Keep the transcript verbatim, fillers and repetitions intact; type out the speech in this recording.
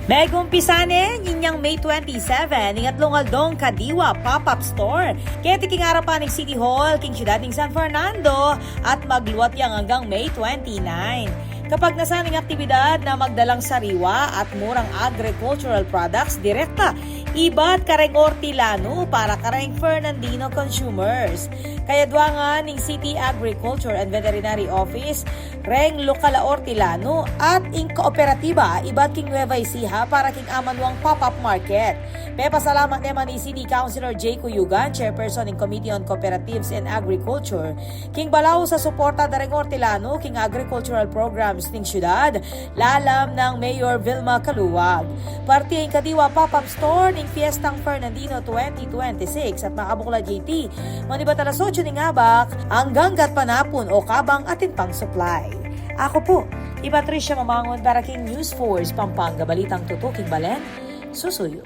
Megumpisa ne inyang May twenty-seven ing atlung aldong Kadiwa Pop-Up Store keti king arapan ning City Hall king siyudad ning San Fernando, at magluat yang anggang May twenty-nine. Kapagnasan ning aktibidad na magdalang sariwa at murang agricultural products direkta ibat kareng ortilanu para kareng Fernandino consumers. Kayadwangan ning City Agriculture and Veterinary Office reng lokal a ortilanu at ing kooperatiba ibat king Nueva Ecija para king amanuang pop-up market. Pepasalamat ne man i City Councilor Jay Cuyugan, Chairperson ning Committee on Cooperatives and Agriculture, king balaus a suporta da reng ortilanu king agricultural programs ning siyudad, lalam nang Mayor Vilma Caluag. Parti ing Kadiwa Pop-Up Store ning Fiestang Fernandino twenty twenty-six at makabuklad iti manibat alas otso ning abak anggang gatpanapun o kabang atin pang supply. Aku pu i Patricia Mamangun para king News Force Pampanga, balitang tutuking balen, susuyu.